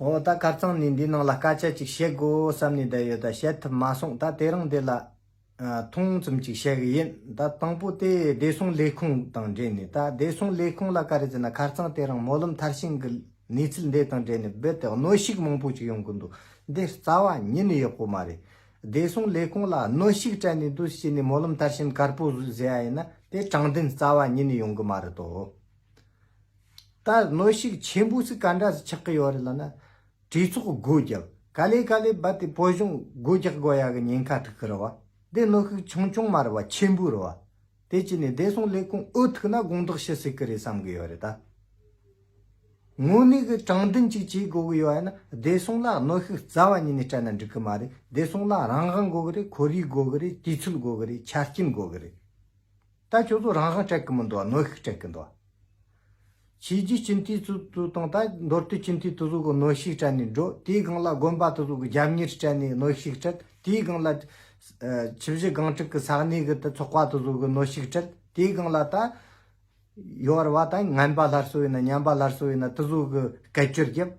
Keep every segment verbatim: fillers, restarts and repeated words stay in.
འོ་ད་ཁ་རྩང་ནས་འདི་ནང་ལ་སྐད་ཆ་ཅིག་བཤད་དགོས་བསམ་ནས་བསྡད་ཡོད། ད་བཤད་ཐུབ་མ་སོང་། ད་དེ་རིང་འདི་ལ་ཨ་ཐུང་ཙམ་ཅིག་བཤད་གི་ཡིན། ད་དང་པོ་དེ་བདེ་སྲུང་ལས་ཁུངས་དང་འབྲེལ་ནས། ད་བདེ་སྲུང་ལས་ཁུངས་ལ་ག་རེ་ཟེར་ན། ཁ་རྩང་དེ་རིང་སྨོན་ལམ་མཐར་ཕྱིན་གི་གནས་ཚུལ་འདི་དང་འབྲེལ་ནས་རྦད་དེ་གནོན་ཤུགས་མང་པོ་ཅིག་ཡོང་གི་འདུག། འདི་རྩ་བ་ཉིད་ནས་ཡག་པོ་མ་རེད། བདེ་སྲུང་ལས་ཁུངས་ལ་གནོན་ཤུགས་སྤྲད་ནས་འདུག་བྱས་ནས་སྨོན་ལམ་མཐར་ཕྱིན་དཀར་པོ་བཟོས་ཟེར་ཡ་ཡིན་ན། དེ་དྲང་བདེན་རྩ་བ་ཉིད་ནས་ཡོང་གི་མ་རེད་དོ། ད་གནོན་ཤུགས་ཆེན་པོ་ཟིག་ག་འདྲ་ཟིག་ཆགས་ཀྱི་ཡོད་རེད་ལབ་ན། གྲོས་ཚོགས་སྒོ་བརྒྱབ། ག་ལེ་ག་ལེ་རྦད་དེ་བོད་གཞུང་སྒོ་རྒྱག་དགོས་ཡ་གི་ཉེན་ཁ་ཐུག་གི་རེད་བ། དེ་གནོན་ཤུགས་ཆུང་ཆུང་མ་རེད་བ། ཆེན་པོ་རེད་བ། དེ་བྱས་ནས་བདེ་སྲུང་ལས་ཁུངས་འུ་ཐུག་ན་དགོངས་དག་ཞུ་སྲིད་གི་རེད་བསམ་གི་ཡོད་རེད་ད། དངོས་གནས་གི་དྲང་བདེན་ཅིག་བྱེད་དགོས་གི་ཡོད་ཡ་ན། བདེ་སྲུང་ལ་གནོན་ཤུགས་རྩ་བ་ཉིད་ནས་སྤྲད་ན་འགྲིག་གི་མ་རེད། བདེ་སྲུང་ལ་རང་དབང་དགོས་གི་རེད། ཁོར་ཡུག་དགོས་གི་རེད། དུས་ཚོད་དགོས་གི་རེད། ཆ་རྐྱེན་དགོས་གི་རེད། ད་ཁྱོད་ཚོ་རང་དབང་སྤྲད་གི་མི་འདུག་བ། གནོན་ཤུགས་སྤྲད་གི་འདུག་བ། ཆོས་བརྒྱུད་སྤྱི་འཐུས་ཚོ་ཚོ་དང་ད་མདོ་སྟོད་སྤྱི་འཐུས་དེ་ཚོ་གི་གནོན་ཤུགས་སྤྲད་ནས་འགྲོ། དེའི་སྒང་ལ་དགོན་པ་དེ་ཚོ་གི་རྒྱབ་གཉེར་སྤྲད་ནས་གནོན་ཤུགས་སྤྲད། དེའི་སྒང་ལ་ཨ་ཆུ་བཞི་སྒང་དྲུག་གི་ས་གནས་གི་ད་ཚོགས་པ་དེ་ཚོ་གི་གནོན་ཤུགས་སྤྲད། དེའི་སྒང་ལ་ད་ཡོ་ར་བ་ད་ངན་པ་སླར་གསོ་ཡིན་ན་ཉམས་པ་སླར་གསོ་ཡིན་ན་དེ་ཚོ་གི་སྐད་ཅོར་བརྒྱབ།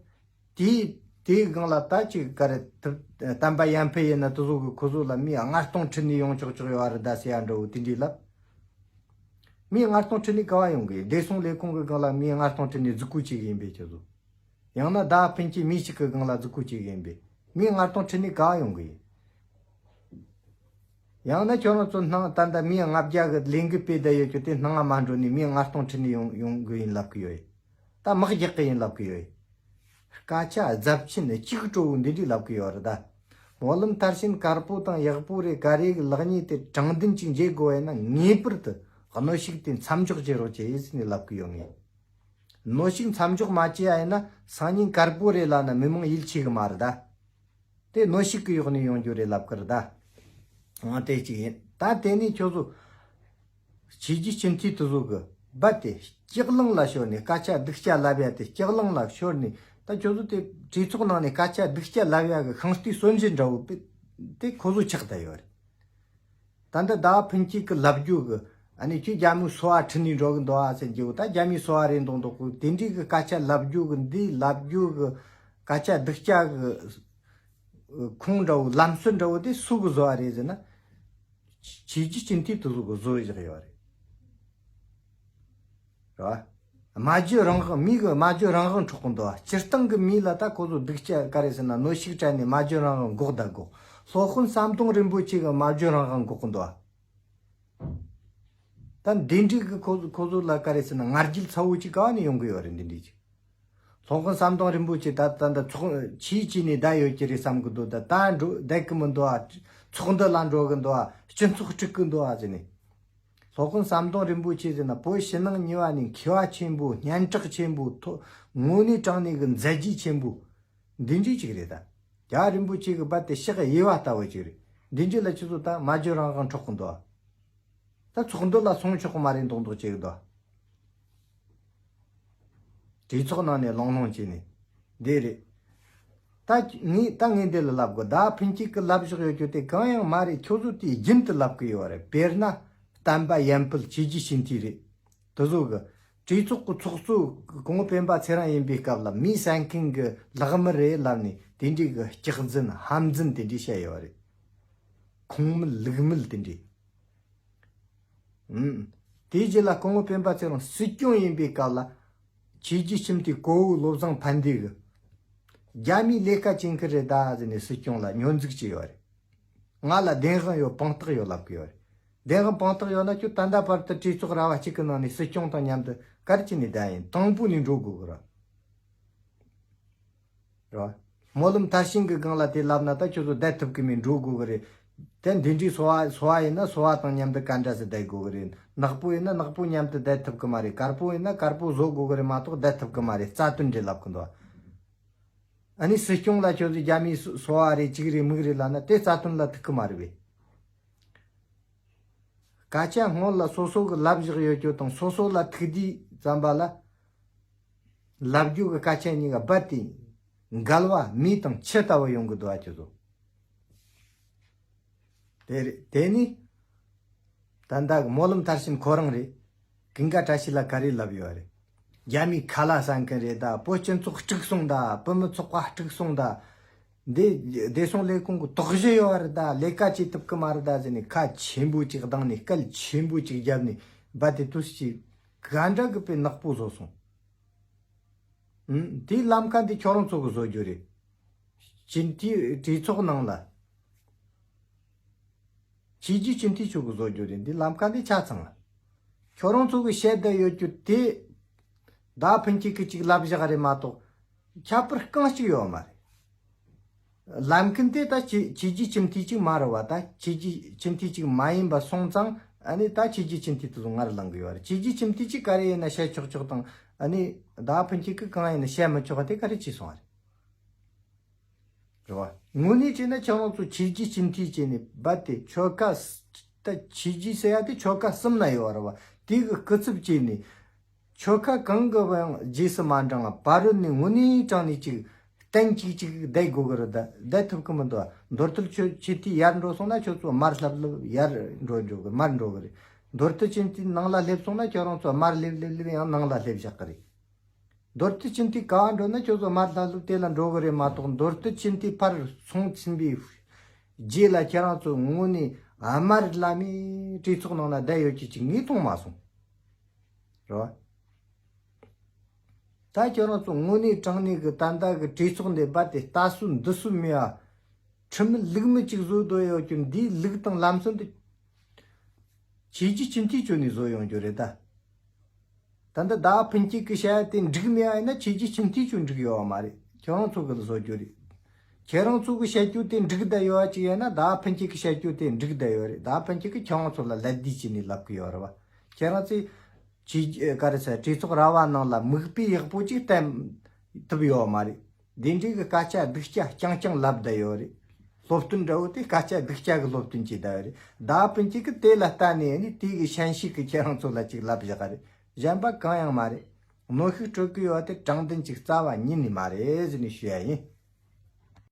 དེའི་དེའི་སྒང་ལ་ད་ཅིག་ག་རེ་ཐུབ། བསྟན་པ་ཡར་འཕེལ་ཡིན་ན་དེ་ཚོ་གི་ཁོ་ཚོ་ལ་མི་ལྔ་སྟོང་ཁྲིད་ནས་ཡོང་ཆོག་ཆོག་ཡོད་རེད་ད་ཟེར་ཡ་འདྲ་བོ་དེ་འདྲའི་ལབ། མི་ལྔ་སྟོང་ཁྲིད་ནས་ག་བ་ཡོང་གི། བདེ་སྲུང་ལས་ཁུངས་གི་སྒང་ལ་མི་ལྔ་སྟོང་ཁྲིད་ནས་རྫིག་པོ་བྱེད་གི་ཡིན་པས་ཁྱོད་ཚོ། ཡང་ན་ཟླ་ཕུན་སྐྱིད་མི་གཅིག་གི་སྒང་ལ་རྫིག་པོ་བྱེད་གི་ཡིན་པས། མི་ལྔ་སྟོང་ཁྲིད་ནས་ག་བ་ཡོང་གི་ཡིན། ཡང་ན་ཁྱོད་རང་ཚོ་སྣང་ད་ལྟ་མི་ལྔ་བརྒྱ་གི་ལས་འགུལ་སྤེལ་བསྡད་ཡོད་རྒྱུ་དེ་སྣང་ང་མ་འགྲོ་ནས་མི་ལྔ་སྟོང་ཁྲིད་ནས་ཡོང་ཡོང་གི་ཡིན་ལབ་གི་ཡོད། ད་དམག་རྒྱག་གི་ཡིན་ལབ་གི་ཡོད། སྐད་ཆ་རྫབ་ཆེན་གཅིག་བྲོ་བོ་འདི་འདྲས་ལབ་གི་ཡོད་རེད་ད། སྨོན་ལམ་མཐར་ཕྱིན་དཀར་པོ་དང་ཡག་པོ་རེད། ག་རེ་གི་ལེགས་ཉེས་དེ་དྲང་བདེན་ཅིག་འབྱེད་དགོས་ཡ་ན་ངེས་པར་དུ་གནོན་ཤུགས་དེ་མཚམས་འཇོག་བྱེད་རོགས་བྱེད་ཟེར་ནས་ལབ་གི་ཡོད། ངས་གནོན་ཤུགས་མཚམས་འཇོག་མ་བྱས་ཡ་ཡིན་ན་སང་ཉིན་དཀར་པོ་རེད་ལབ་ན་མི་མང་ཡིད་ཆེས་གི་མ་རེད་ད། དེ་གནོན་ཤུགས་ཀྱི་འོག་ནས་ཡོང་རྒྱུ་རེད་ལབ་ཀི་རེད་ད། འོ་དེ་གཅིག་ཡིན། ད་དེ་ནས་ཁྱོད་ཚོ་ཆོས་བརྒྱུད་སྤྱི་འཐུས་དེ་ཚོ་གི་རྦད་དེ་ལྕགས་གླང་ལ་ཤོར་ནས་སྐད་ཆ་སྡུག་ཅག་ལབ་ཡ་དེ། ལྕགས་གླང་ལ་ཤོར་ནས་ད་ཁྱོད་ཚོ་དེ་གྲོས་ཚོགས་ནང་ནས་སྐད་ཆ་སྡུག་ཅག་ལབ་ཡ་གི་ཤིང་རྟའི་གསོན་གཞི་འདྲ་བོ་དེ་དེ་ཁོ་ཚོ་ཆགས་བསྡད་ཡོད་རེད། ད་ལྟ་ཟླ་བ་ཕུན་སྐྱིད་ཀྱི་ལབ་རྒྱུ་གི་ཨ་ནི་ཁྱོད་རྒྱ་མིའི་སོ་པ་ཁྲིད་ནས་འགྲོ་གི་འདུག་ཨ་ཟེར་རྒྱུ། ད་རྒྱ་མིའི་སོ་པ་རེད་མདོག་མདོག་གི་དེ་འདྲའི་གི་སྐད་ཆ་ལབ་རྒྱུ་གི། འདི་ལབ་རྒྱུ་གི་སྐད་ཆ་སྡུག་ཅག་གི་ཁུངས་འདྲ་བོ་ལམ་སྲོལ་འདྲ་བོ་དེ་སུ་གི་བཟོ་བ་རེད་ཟེར་ན། ཆོས་བརྒྱུད་སྤྱི་འཐུས་དེ་ཚོ་གི་བཟོ་བཞག་ཡོད་རེད། རེད་བ། སྨྲ་བརྗོད་རང་དབང་། མི་གི་སྨྲ་བརྗོད་རང་དབང་འཕྲོག་གི་འདུག་བ། སྤྱིར་བཏང་གི་མི་ལ་ད་ཁོ་ཚོ་སྡུག་ཅག་ག་རེ་ཟེར་ན་གནོན་ཤུགས་སྤྲད་ནས་སྨྲ་བརྗོད་རང་དབང་འགོག་ད་འགོག། སློབ་དཔོན་ཟམ་གདོང་རིན་པོ་ཆེ་གི་སྨྲ་བརྗོད་རང་དབང་འགོག་གི་འདུག་བ། ད་འདི་འདྲའི་གི་ཁོ་ཁོ་ཚོ་ལ་ག་རེ་ཟེར་ན་ང་རྒྱལ་ཚ་བོ་ཅིག་ག་བ་ནས་ཡོང་གི་ཡོད་རེད། འདི་འདྲའི་ཅིག། སློབ་དཔོན་ཟམ་གདོང་རིན་པོ་ཆེ་ད་ད་ད་ཚོགས་ཆོས་བྱས་ནས་བསྡད་ཡོད་ཀྱི་རེད་བསམ་གི་འདུག། ད་ད་འགྲོ་བསྡད་གི་མི་འདུག་ཨ། ཚོགས་འདུ་ལ་འགྲོ་གི་འདུག་ཨ། སྤྱི་ཚོགས་དཀྲུག་གི་འདུག་ཨ་ཟེར་ནས། སློབ་དཔོན་ཟམ་གདོང་རིན་པོ་ཆེ་ཟེར་ན་བོད་ཕྱི་ནང་གཉིས་པ་ནས་མཁས་པ་ཆེན་པོ། སྙན་གྲགས་ཆེན་པོ། ཐོ་དངོས་གནས་དྲང་གནས་གི་མཛད་རྗེས་ཆེན་པོ་འདི་འདྲའི་ཅིག་རེད་ད། རྒྱལ་བ་རིན་པོ་ཆེ་གི་རྦད་དེ་ཕྱག་གཡས་པ་ལྟ་བུ་ཅིག་རེད། འདི་འདྲའི་ལ་ཁྱེད་ཚོ་ད་སྨྲ་བརྗོད་རང་དབང་འཕྲོག་གི་འདུག་ཨ། ད་ཚོགས་འདུ་ལ་སོང་ཆོག་གི་མ་རེད་མདོག་མདོག་བྱེད་གི་འདུག། གྲོས་ཚོགས་ནང་ནས་ལོང་ལོང་བྱས་ནས། འདི་རེད། ད་ངས་ད་ངས་འདི་ལ་ལབ་དགོས། ཟླ་བ་ཕུན་སྐྱིད་ཀྱིས་ལབ་བཞག་ཡོད་རྒྱུ་དེ་གང་ཡང་མ་རེད། ཁྱོད་ཚོ་དེ་རྒྱུན་དུ་ལབ་གི་ཡོད་རེད། དཔེར་ན་བསྟན་པ་ཡར་འཕེལ་ཆོས་བརྒྱུད་སྤྱི་འཐུས་རེད། དེ་ཚོ་གི་གྲོས་ཚོགས་ཀྱི་ཚོགས་གཙོ་སྐུ་ངོ་སྤེན་པ་ཚེ་རིང་ཡིན་པའི་སྐབས་ལ་མི་བསད་མཁན་གྱི་ལག་དམར་རེད་ལབ་ནས་དེ་འདྲའི་གི་སྐྱག་རྫུན་ཧམ་རྫུན་དེ་འདྲའི་བཤད་ཡོད་རེད། ཁུངས་མེད་ལུགས་མེད་དེ་འདྲའི། ཨུམ། དེའི་རྗེས་ལ་སྐུ་ངོ་སྤེན་པ་ཚེ་རིང་སྲིད་སྐྱོང་ཡིན་པའི་སྐབས་ལ། ཆོས་བརྒྱུད་སྤྱི་འཐུས་གོ་བོ་བློ་བཟང་ཕན་བདེ་གིས་རྒྱ་མིའི་ལས་ཀ་བྱེད་མཁན་རེད་ད་ཟེར་ནས་སྲིད་སྐྱོང་ལ་ཉོན་འཛུགས་བྱས་ཡོད་རེད། ང་ལ་བདེན་དཔང་ཡོད། དཔང་རྟགས་ཡོད་ལབ་གི་ཡོད་རེད། བདེན་དཔང་དཔང་རྟགས་ཡོད་ན་ཁྱོད་ད་ལྟ་བར་དུ་གྲོས་ཚོགས་ར་བ་གཅིག་གི་ནང་ནས་སྲིད་སྐྱོང་དང་མཉམ་དུ་ག་རེ་བྱས་ནས་བསྡད་ཡིན། དང་པོ་ནས་འགྲོ་དགོས་གི་རེད། རེད་བ། སྨོན་ལམ་མཐར་ཕྱིན་གྱི་སྒང་ལ་དེ་ལབ་ན་ད་ཁྱོད་ཚོ་བསྡད་ཐུབ་ཀྱི་མེད། འགྲོ་དགོས་ཀྱི་རེད། དེ་འདི་འདྲའི་སོ་པ་སོ་པ་ཡིན་ན་སོ་པ་དང་མཉམ་དུ་ག་འདྲ་སེ་བསྡད་དགོས་ཀྱི་རེད། ནག་པོ་ཡིན་ན་ནག་པོ་མཉམ་དུ་བསྡད་ཐུབ་ཀྱི་མ་རེད། དཀར་པོ་ཡིན་ན་དཀར་པོ་བཟོ་དགོས་ཀྱི་རེད་མ་གཏོགས་བསྡད་ཐུབ་ཀྱི་མ་རེད། རྩ་དོན་འདྲ་ལབ་ཀྱི་འདུག། ཨ་ནི་སྲིད་སྐྱོང་ལ་ཁྱོད་ཚོ་རྒྱ་མིའི་སོ་སོ་པ་རེད། ཅིག་རེད་མིག་རེད་ལབ་ན་དེ་རྩ་དོན་ལ་ཐུག་གི་མ་རེད་པས། སྐད་ཆ་སྔོན་ལ་སོ་སོ་གི་ལབ་བཞག་ཡོད་རྒྱུ་དང་སོ་སོ་ལ་ཐུག་དུས་ཙམ་པ་ལ། ལབ་རྒྱུ་གི་སྐད་ཆ་གཉིས་ཀ་རྦད་དེ་འགལ་བ་མེ་དང་ཆུ་ལྟ་བུ་ཡོང་གི་འདུག་ཨ། ཁྱོད་ཚོ། དེ་རེད། དེ་ནི་ད་ལྟ་གི་སྨོན་ལམ་མཐར་ཕྱིན་ཁོ་རང་རེད། ཀུན་དགའ་བཀྲ་ཤིས་ལ་ག་རེ་ལབ་ཡོད་རེད། རྒྱ་མིའི་ཁ་ལ་ཟ་མཁན་རེད་ད། བོད་སྤྱི་ཚོགས་དཀྲུགས་སོང་ད། བོད་མི་ཚོགས་པ་དཀྲུགས་སོང་ད། འདི་བདེ་སྲུང་ལས་ཁུངས་གི་དོགས་གཞི་ཡོད་རེད་ད། ལས་ཀ་བྱེད་ཐུབ་ཀྱི་མ་རེད་ད་ཟེར་ནས་ཁ་ཆེན་པོ་ཅིག་གདངས་ནས། སྐད་ཆེན་པོ་ཅིག་བརྒྱབ་ནས་རྦད་དེ་དུས་ཀྱི་ག་འདྲ་གི་དཔེ་ནག་པོ་བཟོ་སོང་། ཨུམ། དེའི་ལམ་ཁ་འདི་ཁྱོད་རང་ཚོ་གི་བཟོ་རྒྱུ་རེད། སྤྱི་འཐུས་གྲོས་ཚོགས་ནང་ལ། ཆོས་བརྒྱུད་སྤྱི་འཐུས་ཚོ་གི་བཟོ་རྒྱུ་རེད། འདི་ལམ་ཁ་འདི་ཆ་ཚང་ལ། ཁྱོད་རང་ཚོ་གི་བཤད་བསྡད་ཡོད་རྒྱུ་དེ། ད་ཕན་ཆད་གི་ཅིག་ལབ་བཞག་རེད་མ་གཏོགས། ཁྱད་པར་རྐང་གཅིག་ཡོད་མ་རེད། ལབ་མཁན་དེ་ད་ཆོས་ཆོས་བརྒྱུད་སྤྱི་འཐུས་ཅིག་མ་རེད་བ། ད་ཆོས་བརྒྱུད་སྤྱི་འཐུས་ཅིག་མ་ཡིན་པ་སོང་ཙང་། ཨ་ནི་ད་ཆོས་བརྒྱུད་སྤྱི་འཐུས་དེ་ཚོ་ངར་ལངས་གི་ཡོད་རེད། ཆོས་བརྒྱུད་སྤྱི་འཐུས་ཅིག་ག་རེ་ཡིན་ན་བཤད་ཆོག་ཆོག་དང་། ཨ་ནི་ད་ཕན་ཆད་གི་གང་ཡིན་ན་བཤད་མི་ཆོག་པ་དེ་ག་རེ་བྱས་སོང་བ་རེད། རེད་བ། དངོས་གནས་བྱས་ན་ཁྱེད་རང་ཚོ་ཆོས་བརྒྱུད་སྤྱི་འཐུས་བྱས་ནས་རྦད་དེ་ཆོལ་ཁ་ས་ད་ཆོས་བརྒྱུད་ཟེར་ཡ་དེ་ཆོལ་ཁ་གསུམ་ན་ཡོད་རེད་བ། དེ་གི་སྐུ་ཚབ་བྱས་ནས་ཆོལ་ཁ་གང་གི་བ་ཡང་རྗེས་སུ་མ་འབྲང་བ། ཕ་རོལ་ནས་དངོས་གནས་དྲང་ནས་ཅིག་གཏན་གཅིག་ཅིག་བསྡད་དགོས་གི་རེད་ད། བསྡད་ཐུབ་གི་མི་འདུག་བ། མདོ་སྟོད་ཆོས་ཆོས་འཐུས་ཡར་འགྲོ་སོང་ན་ཁྱོད་ཚོ་མར་ལྷབ་ལྷབ་ཡར་འགྲོ་འགྲོ་གི། མར་འགྲོ་གི་རེད། མདོ་སྟོད་ཆོས་འཐུས་ནང་ལ་སླེབས་སོང་ན་ཁྱོད་རང་ཚོ་མར་སླེབས་སླེབས་སླེབས་ཡང་ནང་ལ་སླེབས་བཞག་གི་རེད། མདོ་སྟོད་སྤྱི་འཐུས་ག་བ་འགྲོ་ན་ཁྱོད་ཚོ་མར་ལྷབ་ལྷུབ་དེ་ལ་འགྲོ་གི་རེད་མ་གཏོགས། མདོ་སྟོད་སྤྱི་འཐུས་ཕར་སོང་ཟིན་པའི་རྗེས་ལ་ཁྱེད་རང་ཚོ་དངོས་གནས་དམར་ལམ་མེ་གྲོས་ཚོགས་ནང་ན་བསྡད་ཡོད་ཀྱི་ཅིག་ངས་མཐོང་མ་སོང་། རེད་བ། ད་ཁྱེད་རང་ཚོ་དངོས་གནས་དྲང་གནས་ཀྱི་ད་ལྟ་གི་གྲོས་ཚོགས་འདི་རྦད་དེ་ལྟ་སྲོལ་འདི་སྲོལ་མེད་ཨ། ཁྲིམས་མེད་ལུགས་མེད་ཅིག་བཟོས་སྡོད་ཡོད་ཀྱི། འདིའི་ལུགས་དང་ལམ་སྲོལ་འདི། ཆོས་བརྒྱུད་སྤྱི་འཐུས་ཚོ་ནས་བཟོ་ཡོང་རྒྱུ་རེད་ད། ད་ལྟ་ཟླ་བ་ཕུན་སྐྱིད་ཀྱི་བཤད་ཡ་དེ་འགྲིག་མེད་ཨ་ཡིན་ན་ཆོས་བརྒྱུད་སྤྱི་འཐུས་ཚོ་འགྲིག་ཡོད་མ་རེད། ཁྱེད་རང་ཚོ་གི་བཟོ་རྒྱུ་རེད། ཁྱེད་རང་ཚོ་གི་བཤད་རྒྱུ་དེ་འགྲིག་བསྡད་ཡོད་ཨ་ཅིག་ཡིན་ན་ཟླ་བ་ཕུན་སྐྱིད་ཀྱི་བཤད་རྒྱུ་དེ་འགྲིག་བསྡད་ཡོད་རེད། ཟླ་བ་ཕུན་སྐྱིད་ཀྱིས་ཁྱེད་རང་ཚོ་ལ་ལད་ཟློས་བྱས་ནས་ལབ་གི་ཡོད་རེད་བ། ཁྱེད་རང་ཚོས་ཆོས་བརྒྱུད་ག་རེ་ཟེར། གྲོས་ཚོགས་ར་བ་ནང་ལ་མིག་དཔེ་ཡག་པོ་ཅིག་བསྟན་ཐུབ་ཡོད་མ་རེད། དེ་འདྲའི་གི་སྐད་ཆ་སྡུག་ཅག་རྐྱང་རྐྱང་ལབ་བསྡད་ཡོད་རེད། སློབ་སྟོན་འདྲ་བོ་དེ་སྐད་ཆ་སྡུག་ཅག་གི་སློབ་སྟོན་བྱས་བསྡད་ཡོད་རེད། ཟླ་བ་ཕུན་སྐྱིད་ཀྱིས་དེ་ལ་ལྟ་ནས་ནི་དེ་གི་ཞན་ཤོས་ཀྱི་ཁྱེད་རང་ཚོ་ལ་ཅིག་ལབ་བཞག་ག་རེད། གཞན་པ་གང་ཡང་མ་རེད། གནོན་ཤུགས་སྤྲོད་གི་ཡོད་དེ་དྲང་བདེན་ཅིག་རྩ་བ་ཉིད་ནས་མ་རེད་ཟེར་ནས་ཞུ་ཡ་ཡིན།